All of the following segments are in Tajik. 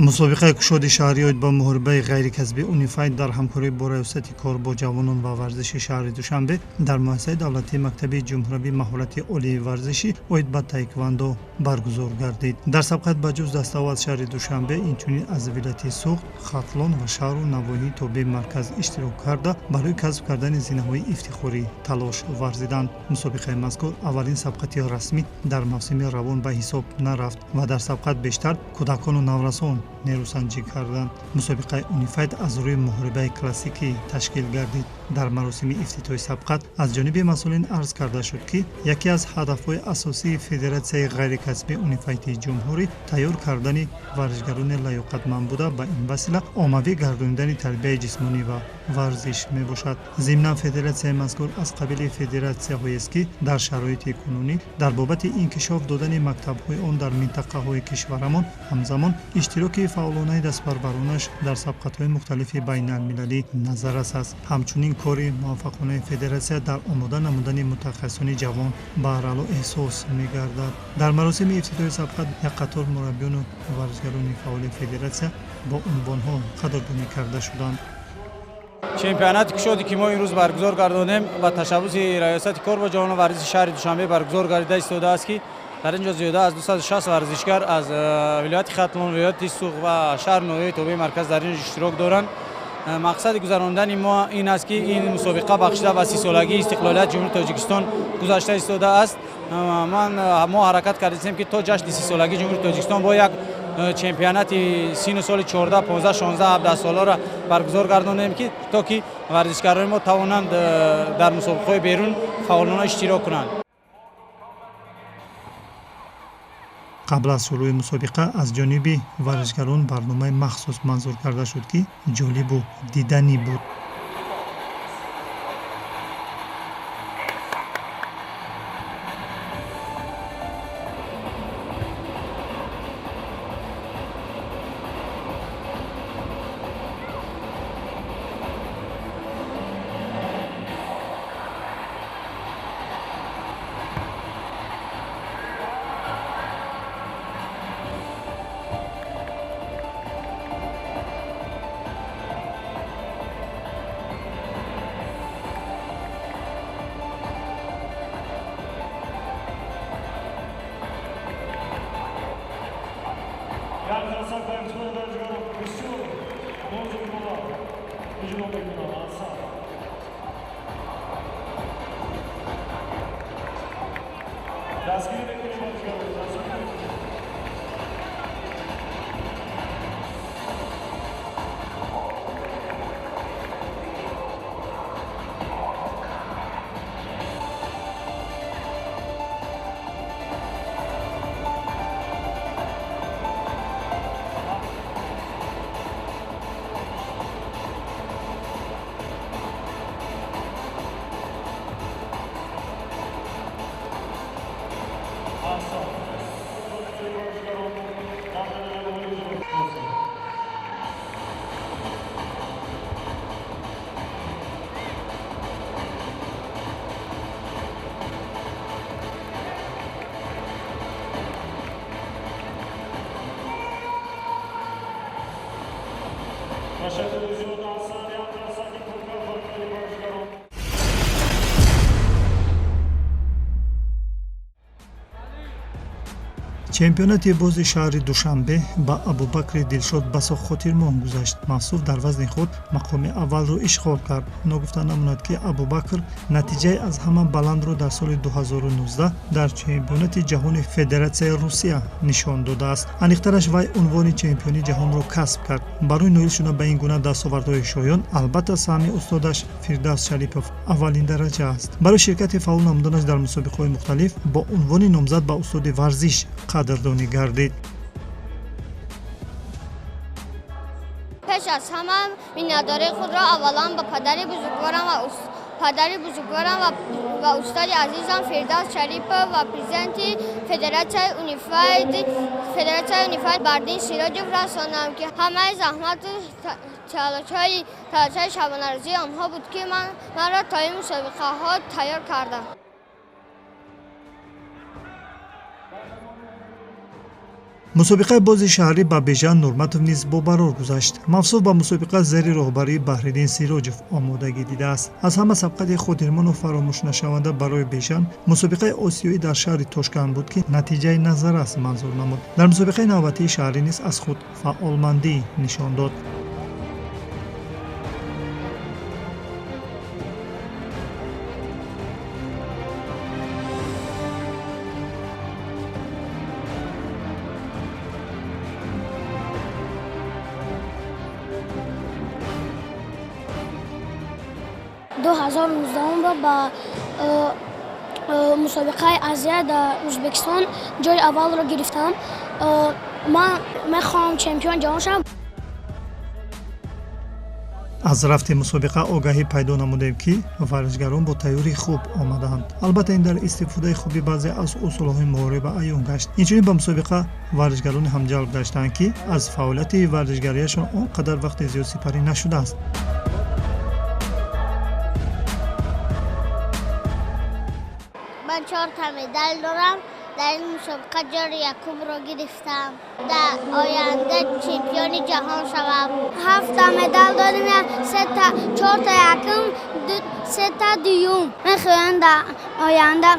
Мусобиқаи кушоди шаҳрӣ оид ба муҳорибаи ғайрикасбии Унифайт дар ҳамкорӣ бо Раёсати кор бо ҷавонон ва варзиши шаҳри Душанбе дар муассисаи давлатии мактаби ҷумҳуриявии маҳорати олии варзишӣ оид ба таеквондо баргузор гардид. Дар сабқат ба ҷуз дастаҳо аз шаҳри Душанбе, инчунин аз вилояти Суғд, Хатлон ва шаҳру навоҳии тобеи марказ иштирок карда, барои касб кардани зинаҳои ифтихорӣ талош варзиданд. Мусобиқаи мазкур аввалин сабқати расмӣ дар мавсими равон ба ҳисоб нарафт ва дар сабқат бештар кӯдакону наврасон нерӯсанҷӣ карданд. Мусобиқаи Унифайт аз рӯи муҳорибаи классикӣ ташкил гардид. Дар маросими ифтитоҳи сабқат аз ҷониби масъулин арз карда шуд, ки яке аз ҳадафҳои асосии федератсияи ғайрикасбии Унифайти ҷумҳурӣ тайёр кардани варзишгарони лаёқатманд буда, ба ин васила оммавӣ гардонидани тарбияи ҷисмонӣ ва варзиш мебошад. Зимнан федератсияи мазкур аз қабили федератсияҳоест, ки дар шароити кунунӣ дар бобати инкишоф додани мактабҳои он дар минтақаҳои кишварамон, ҳамзамон иштироки фаъолонаи дастбарбаронаш дар сабқатҳои мухталифи байналмилалӣ назаррас аст. Ҳамчунин кори муваффақонаи федератсия дар омода намудани мутахассисони ҷавон баръало эҳсос мегардад. Дар маросими ифтитоҳи сабқат як қатор мураббиёну варзишгарони фаъоли федератсия бо унвонҳо қадрдонӣ карда шуданд. Чемпионати кушоде ки мо имрӯз баргузор гардонем ба ташаббуси Раёсати кор бо ҷавонон варзиши шаҳри Душанбе баргузор гардида истодааст, ки дар ин ҷо зиёда аз 260 варзишгар аз вилояти Хатлон, вилояти Суғд ва шаҳру ноҳияи тобеи марказ дар ин ҷо иштирок доранд. Мақсади гузарондани мо ин аст, ки ин мусобиқа бахшида ба 30-солагии истиқлолияти Ҷумҳурии Тоҷикистон гузашта истодааст. Мо ҳаракат кардем, ки то ҷашни 30-солагии Ҷумҳурии Тоҷикистон бо як чемпионати сину соли 14, 15, 16, 17 соларо баргузор гардонем, ки то ки варзишгарони мо тавонанд дар мусобиқаҳои берун фаъолона иштирок кунанд. Қабл аз шурӯи мусобиқа аз ҷониби варзишгарон барномаи махсус манзур карда шуд, ки ҷолибу диданӣ буд. Чемпионати бози шаҳри Душанбе ба Абубакри Дилшод басо хотирмон гузашт. Мавсуф дар вазни худ мақоми аввалро ишғол кард. Ногуфта намонад, ки Абубакр натиҷаи аз ҳама баландро дар соли 2019 дар чемпионати ҷаҳони Федератсияи Русия нишон додааст. Аниқтараш, вай унвони чемпиони ҷаҳонро касб кард. Барои ноил шудан ба ин гуна дастовардҳои шоён албатта саҳми устодаш Фирдавс Шарипов аввалин дараҷа аст. Барои ширкати фаъол намуданаш дар мусобиқаҳои мухталиф бо унвони номзад ба устоди варзиш қадрдонӣ гардид. Пеш аз ҳама миннатдории худро аввалан ба падари бузургворам ва устоди азизам Фирдавс Шарипов ва президенти федератсияи Унифайд Бардин Сироҷев расонам, ки ҳамаи заҳмату талошҳои шабонарӯзии онҳо буд, ки манро то ин мусобиқаҳо тайёр карданд. Мусобиқаи бози шаҳрӣ ба Бежан Нурматов низ бо барор гузашт. Мавсуф ба мусобиқа зери роҳбарии Баҳриддин Сироҷов омодагӣ дидааст. Аз ҳама сабқати хотирмону фаромӯшнашаванда барои Бежан мусобиқаи осиёӣ дар шаҳри Тошканд буд, ки натиҷаи назаррас манзур намуд. Дар мусобиқаи навбатии шаҳрӣ низ аз худ фаъолмандӣ нишон дод. Ду 2019 ба мусобиқаи Азия дар Ӯзбекистон ҷои аввалро гирифтам. Ман мехоҳам чемпион ҷаҳон шавам. Аз рафти мусобиқа огаҳӣ пайдо намудем, ки варзишгарон бо тайёрии хуб омадаанд. Албатта, ин дар истифодаи хуби баъзе аз усулҳои муҳориба аён гашт. Инчунин ба мусобиқа варзишгароне ҳам ҷалб гаштаанд, ки аз фаъолияти варзишгарияшон он қадар вақти зиёд сипарӣ нашудааст. Ман 4 медал дорам. Дар ин мусобиқа ҷои якумро гирифтам. Дар оянда чемпиони ҷаҳон шавам. 7 медал дорем, 4 якум, 3 дуюм. Мехоҳам дар оянда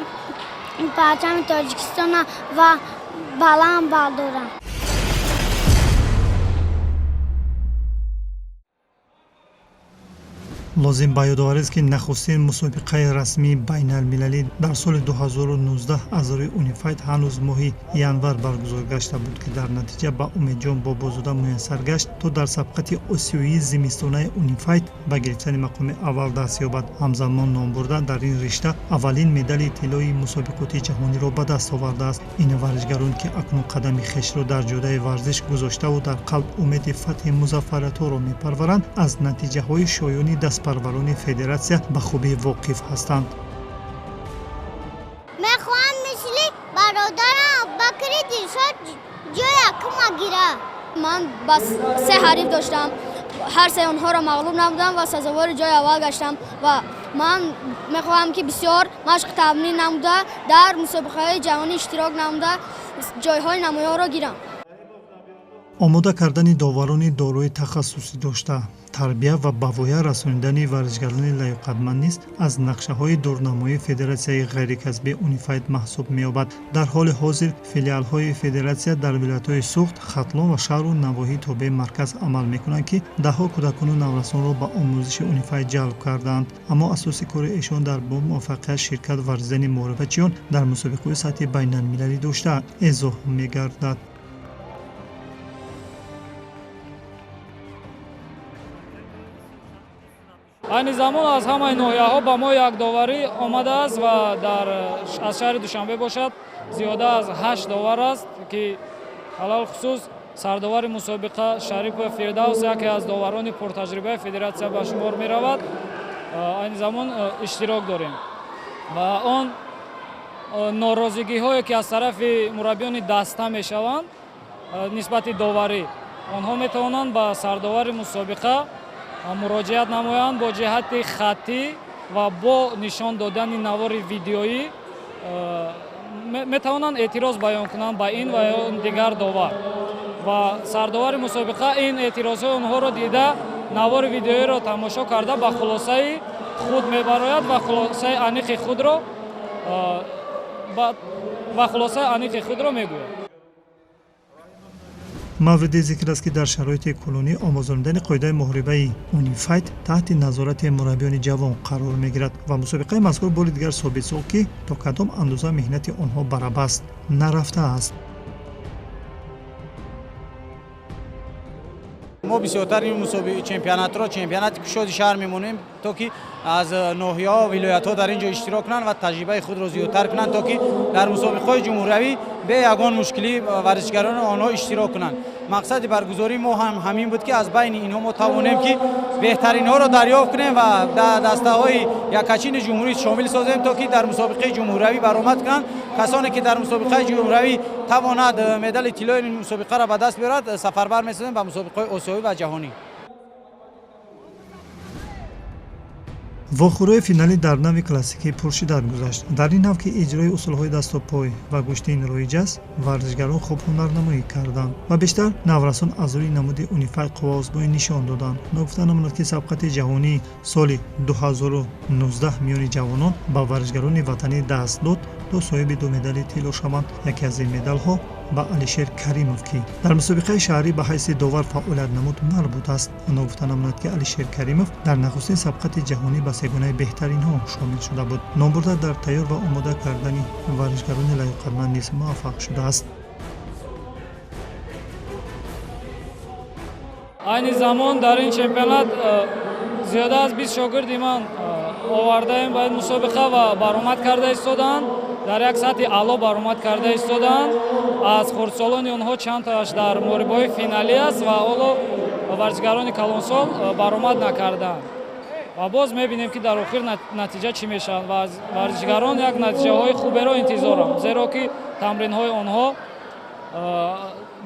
парчами Тоҷикистонро ва баланд бардорам. Лозим ба ёдоварист, ки нахустин мусобиқаи расмии байналмилалӣ дар соли 2019 аз рӯи Унифайт ҳанӯз моҳи январ баргузор гашта буд, ки дар натиҷа ба Умедҷон Бобозода муяссар гашт, то дар сабқати осиёии зимистонаи Унифайт ба гирифтани мақоми аввал даст ёбад. Ҳамзамон номбурда дар ин ришта аввалин медали тиллои мусобиқоти ҷаҳониро ба даст овардааст. Ин варзишгарон, ки акнун қадами хешро дар ҷодаи варзиш гузоштаву дар қалб умеди фатҳи музаффариятҳоро мепарваранд, аз натиҷаҳои шоёни дастпарварони федератсия ба хубӣ воқиф ҳастанд. Мехоҳам мисли бародарам Абубакри Дилшод ҷои якума гирам. Ман ба 3 ҳариф доштам, ҳар се онҳоро мағлуб намудам ва сазовори ҷои аввал гаштам ва ман мехоҳам, ки бисёр машқ тамрин намуда, дар мусобиқаҳои ҷаҳонӣ иштирок намуда, ҷойҳои намоёнро гирам. Омода кардани доварони дорои тахассусӣ дошта, тарбия ва ба воя расонидани варзишгарони лаёқатманд низ аз нақшаҳои дурнамоии федератсияи ғайрикасбии Унифайт маҳсуб меёбад. Дар ҳоли ҳозир филиалҳои федератсия дар вилоятҳои Суғд, Хатлон ва шаҳру навоҳии тобеи марказ амал мекунанд, ки даҳҳо кӯдакону наврасонро ба омӯзиши Унифайт ҷалб кардаанд. Аммо асоси кори эшон дар бо муваффақият ширкат варзидани муҳорибачиён дар мусобиқаҳои сатҳи байналмилалӣ дошта эзоҳ мегардад. Айни замон аз ҳамаи ноҳияҳо ба мо як доварӣ омадааст ва аз шаҳри Душанбе бошад зиёда аз 8 довар аст, ки алалхусус сардовари мусобиқа Шарипов Фирдавс яке аз доварони пуртаҷрибаи федератсия ба шумор меравад. Айни замон иштирок дорем ва он норозигиҳое, ки аз тарафи мураббиёни даста мешаванд нисбати доварӣ, онҳо метавонанд ба сардовари мусобиқа муроҷиат намоянд бо ҷиҳати хаттӣ ва бо нишон додани навори видеоӣ метавонанд эътироз баён кунанд ба ин ва ё дигар довар. Ва сардовари мусобиқа ин эътирозҳои онҳоро дида, навори видеоиро тамошо карда ба хулосаи худ мебарояд ва хулосаи аниқи худро мегӯяд. Мавриди зикр аст, ки дар шароити кунунӣ омӯзонидани қоидаи муҳорибаи Унифайт таҳти назорати мураббиёни ҷавон қарор мегирад ва мусобиқаи мазкур бори дигар собит сохт, ки то кадом андоза меҳнати онҳо барабаст нарафтааст. Мо бисёртар ин чемпионатро чемпионати кушоди шаҳр мемонем, то ки аз ноҳияҳо, вилоятҳо дар ин ҷо иштирок кунанд ва таҷрибаи худро зиёдтар кунанд, то ки дар мусобиқаҳои ҷумҳуриявӣ бе ягон мушкилӣ варзишгарони онҳо иштирок кунанд. Мақсади баргузории мо ҳам ҳамин буд, ки аз байни инҳо мо тавонем, ки беҳтаринҳоро дарёфт кунем ва дар дастаҳои якачини ҷумҳурӣ шомил созем, то ки дар мусобиқаи ҷумҳуриявӣ баромад кунанд. Касоне ки дар мусобиқаи ҷумҳуриявӣ тавонад медали тиллои мусобиқаро ба даст биёрад, сафарбар месозем ба мусобиқаҳои осиёӣ ва ҷаҳонӣ. Вохӯрии финалӣ дар нави классикӣ пуршиддат гузашт. Дар ин нав, ки иҷрои усулҳои дасту пой ва гӯштин роиҷ аст, варзишгарон хуб ҳунарнамоӣ карданд ва бештар наврасон аз рӯи намуди унифайт қувваозмоӣ нишон доданд. Ногуфта намонад, ки сабқати ҷаҳонии соли 2019 миёни ҷавонон ба варзишгарони ватанӣ даст дод, то соҳиби 2 медали тилло шаванд. Яке аз ин медалҳо ба Алишер Каримов, ки дар мусобиқаи шаҳрӣ ба ҳайси довар фаъолият намуд, марбут аст. Ногуфта намонад, ки Алишер Каримов дар нахустин сабқати ҷаҳонӣ ба сегонаи беҳтаринҳо шомил шуда буд. Номбурда дар тайёр ва омода кардани варзишгарони лаёқатманд низ муваффақ шудааст. Айни замон дар ин чемпионат зиёда аз 20 шогирди ман овардаем ба ин мусобиқа ва баромад карда истодаанд. Дар як сатҳи аъло баромад карда истодаанд. Аз хурдсолони онҳо чанд тааш дар муҳорибаҳои финалӣ аст ва ҳоло варзишгарони калонсол баромад накардаанд. Ва боз мебинем, ки дар охир натиҷа чӣ мешавад ва аз варзишгарон як натиҷаҳои хуберо интизорам, зеро ки тамринҳои онҳо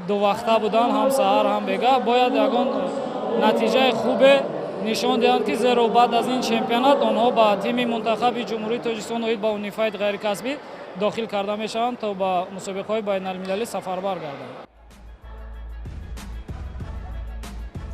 дувақта буданд, ҳам саҳар ҳам бегаҳ. Бояд ягон натиҷаи хубе нишон диҳанд, ки зеро баъд аз ин чемпионат онҳо ба тими мунтахаби Ҷумҳурии Тоҷикистон оид ба унифайт ғайрикасбӣ дохил карда мешаванд, то ба мусобиқаҳои байналмилалӣ сафарбар гарданд.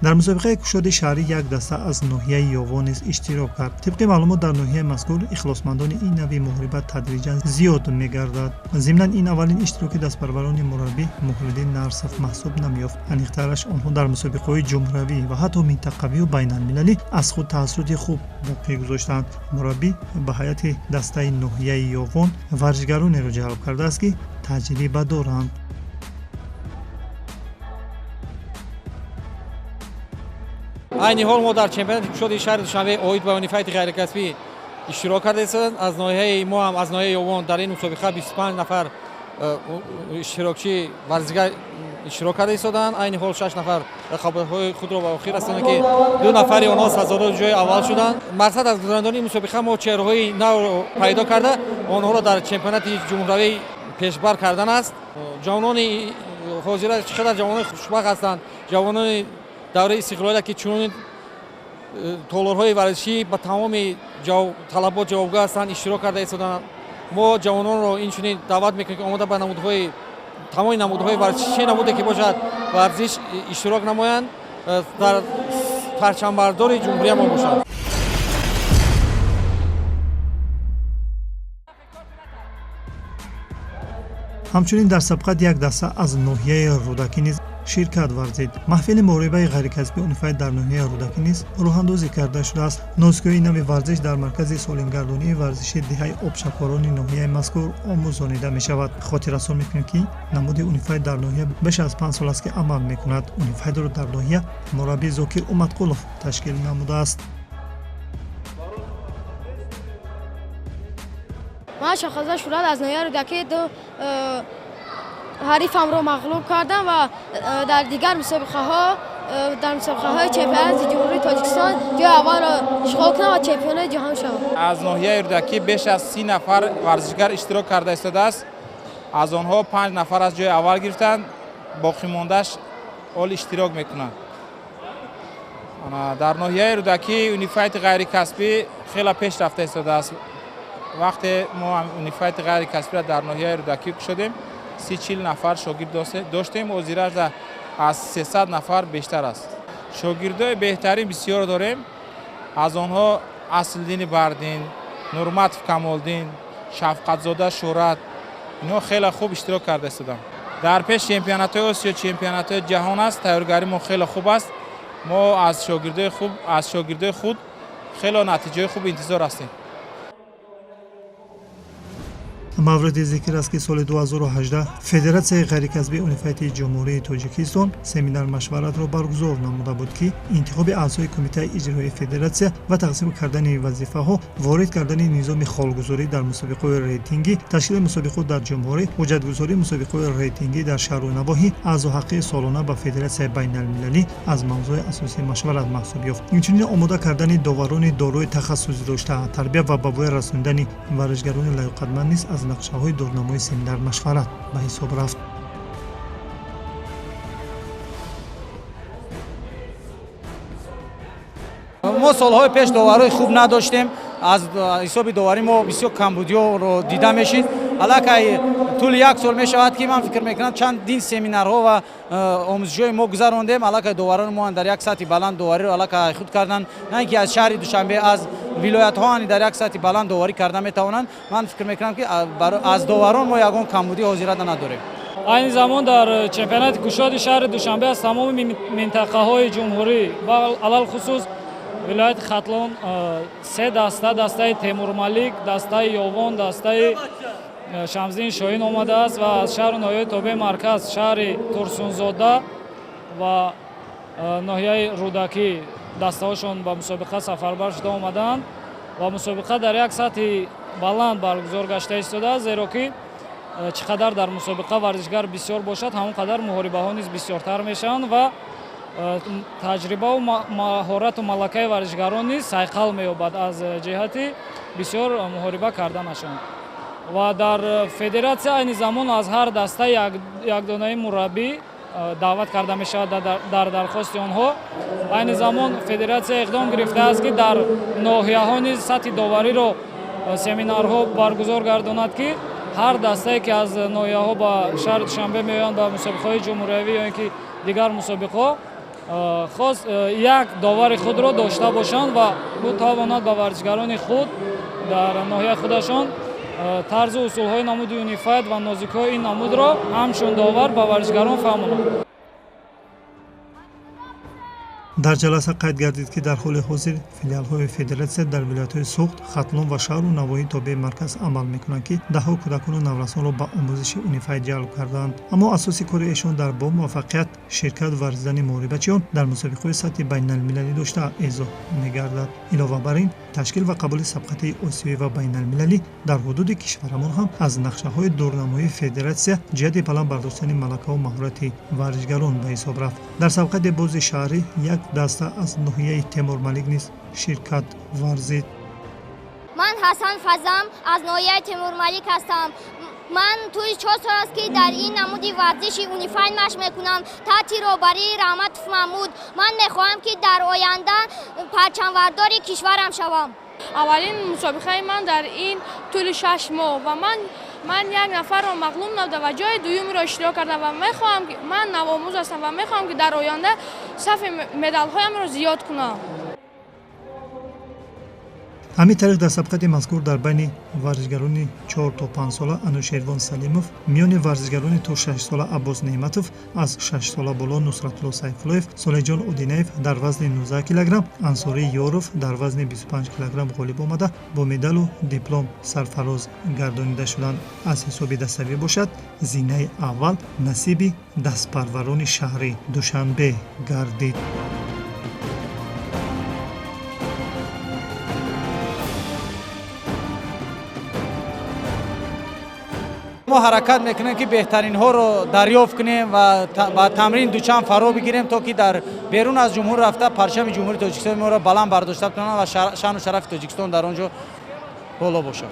Дар мусобиқаи кушоди шаҳрӣ як даста аз ноҳияи Ёвон низ иштирок кард. Тибқи маълумот, дар ноҳияи мазкур ихлосмандони ин нави муҳориба тадриҷан зиёд мегардад. Зимнан ин аввалин иштироки дастпарварони мураббӣ Муҳриддин Нарсов маҳсуб намеёфт. Аниқтараш, онҳо дар мусобиқаҳои ҷумҳуравӣ ва ҳатто минтақавию байналмилалӣ аз худ таассуроти хуб боқӣ гузоштанд. Мураббӣ ба ҳайати дастаи ноҳияи Ёвон варзишгаронеро ҷалб кардааст, ки таҷриба доранд. Айни ҳол мо дар чемпионати кушоди шаҳри Душанбе оид ба унифайти ғайрикасбӣ иштирок кардаистем. Аз ноҳияи мо ҳам, аз ноҳияи Ёвон, дар ин мусобиқа 25 нафар иштирокчи варзишгар иштирок карда истодаанд. Айни ҳол 6 нафар рақобатҳои худро ба охир расонданд, ки 2 нафари онҳо сазовори ҷои аввал шуданд. Мақсад аз гузарондани мусобиқа мо чеҳраҳои навро пайдо карда, онҳоро дар чемпионати ҷумҳуравӣ пешбар кардан аст. Ҷавонони ҳозира чӣ қадар ҷавонони хушбахт ҳастанд, ҷавонони давраи истиқлолия, ки чунин толорҳои варзишӣ ба тамоми талабот ҷавобгӯ ҳастанд, иштирок карда истодаанд. Мо ҷавононро инчунин даъват мекунем, ки омода ба намудҳои тамоми намудҳои варзишӣ, чӣ намуде ки бошад, варзиш иштирок намоянд, дар парчамбардори ҷумҳуриямо бошанд. Ҳамчунин дар сабқат як даста аз ноҳияи Рӯдакӣ низ ширкат варзид. Маҳфили муҳорибаи ғайрикасбӣ унифайт дар ноҳияи Рӯдакӣ низ роҳандозӣ карда шудааст. Нозукиҳои нави варзиш дар маркази солимгардонии варзиши деҳаи обшакорони ноҳияи мазкур омӯзонида мешавад. Хотиррасон мекунем, ки намуди унифайт дар ноҳия беш аз 5 сол аст, ки амал мекунад. Унифайтро дар ноҳия мураббӣ Зокир Умадқулов ташкил намудааст. Ман Шахзода Шӯрат аз ноҳияи Рӯдакӣ ду ҳарифамро мағлуб кардам ва дар дигар мусобиқаҳо, дар мусобиқаҳои чемпионати Ҷумҳурии Тоҷикистон ҷои аввалро ишғол кунам ва чемпиони ҷаҳон шавам. Аз ноҳияи Рӯдакӣ беш аз 30 нафар варзишгар иштирок карда истодааст. Аз онҳо 5 нафар аз ҷои аввал гирифтанд, боқимондааш ҳол иштирок мекунанд. Дар ноҳияи Рӯдакӣ унифайти ғайрикасбӣ хеле пеш рафта истодааст. Вақте мо унифайти ғайрикасбиро дар ноҳияи Рӯдакӣ кушодем, 30-40 нафар шогирд доштем, ҳозираш аз 300 нафар бештар аст. Шогирдои беҳтарин бисёр дорем. Аз онҳо Аслиддини Бардин, Нурматов Камолдин, Шафқатзода Шӯрат, инҳо хеле хуб иштирок карда истоданд. Дар пеш чемпионатҳои Осиё, чемпионатҳои ҷаҳон аст. Тайёргарии мо хеле хуб аст. Мо аз шогирдои худ хеле натиҷаҳои хуб интизор ҳастем. Мавриди зикр аст, ки соли 2018 Федератсияи ғайрикасбии унифайти Ҷумҳурии Тоҷикистон семинар-машваратро баргузор намуда буд, ки интихоби аъзои Кумитаи иҷроии федератсия ва тақсим кардани вазифаҳо, ворид кардани низоми холгузорӣ дар мусобиқаҳои рейтингӣ, ташкили мусобиқот дар ҷумҳурӣ, ҳуҷҷатгузории мусобиқаҳои рейтингӣ дар шаҳру навоҳӣ, аъзоҳаққии солона ба федератсияи байналмилалӣ аз мавзӯи асосии машварат маҳсуб ёфт. Инчунин омода кардани доварони дорои тахассусӣ дошта, тарбия ва ба воя расондани варзишгарони лаёқатманд низ аз нақшаҳои дурнамои семинар-машварат ба ҳисоб рафт. Мо солҳои пеш доварҳои хуб надоштем. Аз ҳисоби доварӣ мо бисёр камбудиҳоро дида мешид. Аллакай тӯли як сол мешавад, ки ман фикр мекунам, чандин семинарҳо ва омӯзишҳои мо гузарондем. Аллакай доварони мо дар як сатҳи баланд довариро аллакай худ карданд, на ин ки аз шаҳри Душанбе, аз вилоятҳо дар як сатҳи баланд доварӣ карда метавонанд. Ман фикр мекунам, ки аз доварон мо ягон камбудӣ ҳозирата надорем. Айни замон дар чемпионати кушоди шаҳри Душанбе аз тамоми минтақаҳои ҷумҳурӣ ва алалхусус вилояти Хатлон се даста: дастаи Темурмалик, дастаи Ёвон, дастаи Шамсиддин Шоҳин омадааст ва аз шаҳру ноҳияи тобеи марказ, шаҳри Турсунзода ва ноҳияи Рӯдакӣ дастаҳошон ба мусобиқа сафарбар шуда омадаанд ва мусобиқа дар як сатҳи баланд баргузор гашта истодааст, зеро ки чӣ қадар дар мусобиқа варзишгар бисёр бошад, ҳамон қадар муҳорибаҳо низ бисёртар мешаванд ва таҷрибаву маҳорату малакаи варзишгарон низ сайқал меёбад аз ҷиҳати бисёр муҳориба карданашон. Ва дар федератсия айни замон аз ҳар даста якдонаи мураббӣ даъват карда мешавад дар дархости онҳо. Айни замон федератсия иқдом гирифтааст, ки дар ноҳияҳо низ сатҳи довариро семинарҳо баргузор гардонад, ки ҳар дастае, ки аз ноҳияҳо ба шаҳри Душанбе меоянд ба мусобиқаҳои ҷумҳуриявӣ ё ин ки дигар мусобиқаҳо, хос як довари худро дошта бошанд ва ӯ тавонад ба варзишгарони худ дар ноҳияи худашон тарзу усулҳои намуди унифайт ва нозикҳои ин намудро ҳамчун довар ба варзишгарон фаҳмонад. Дар ҷаласа қайд гардид, ки дар ҳоли ҳозир филиалҳои федератсия дар вилоятҳои Суғд, Хатлон ва шаҳру навоҳии тобеи марказ амал мекунанд, ки даҳҳо кӯдакону наврасонро ба омӯзиши унифайт ҷалб кардаанд. Аммо асоси кори эшон дар бо муваффақият ширкат варзидани муҳорибачиён дар мусобиқаҳои сатҳи байналмилалӣ дошта эзоҳ мегардад. Илова бар ин, ташкил ва қабули сабқатии осиёӣ ва байналмилалӣ дар ҳудуди кишварамон ҳам аз нақшаҳои дурнамоии федератсия ҷиҳати баланд бардоштани малакаву маҳорати варзишгарон ба ҳисоб рафт. Дар сабқати бози шаҳрӣ як даста аз ноҳияи Темурмалик низ ширкат варзид. Ман Ҳасан Фазам аз ноҳияи Темурмалик ҳастам. Ман тӯли 4 сол аст, ки дар ин намуди варзиши унифайт машқ мекунам таҳти роҳбарии Раҳматов Маҳмуд. Ман мехоҳам, ки дар оянда парчамвардори кишварам шавам. Аввалин мусобиқаи ман дар ин тӯли 6 моҳ ва ман як нафарро мағлуб намуда ва ҷои дуюмро иштирок кардам ва мехоҳам, ки ман навомӯз ҳастам ва мехоҳам, ки дар оянда сафи медалҳоямро зиёд кунам. Ҳамин тариқ, дар сабқати мазкур дар байни варзишгарони 4 то 5 сола Анушервон Салимов, миёни варзишгарони то 6 сола Аббос Неъматов, аз 6 сола боло Нусратулло Сайфуллоев, Солеҳҷон Одинаев дар вазни 19 килограмм, Ансорӣ Ёров дар вазни 25 килограмм ғолиб омада бо медалу диплом сарфароз гардонида шуданд. Аз ҳисоби даставӣ бошад, зинаи аввал насиби дастпарварони шаҳри Душанбе гардид. Мо ҳаракат мекунем, ки беҳтаринҳоро дарёфт кунем ва ба тамрин дучанд фаро бигирем, то ки дар берун аз ҷумҳур рафта парчами ҷумҳурии Тоҷикистони моро баланд бардошта битавонанд ва шаъну шарафи Тоҷикистон дар он ҷо боло бошад.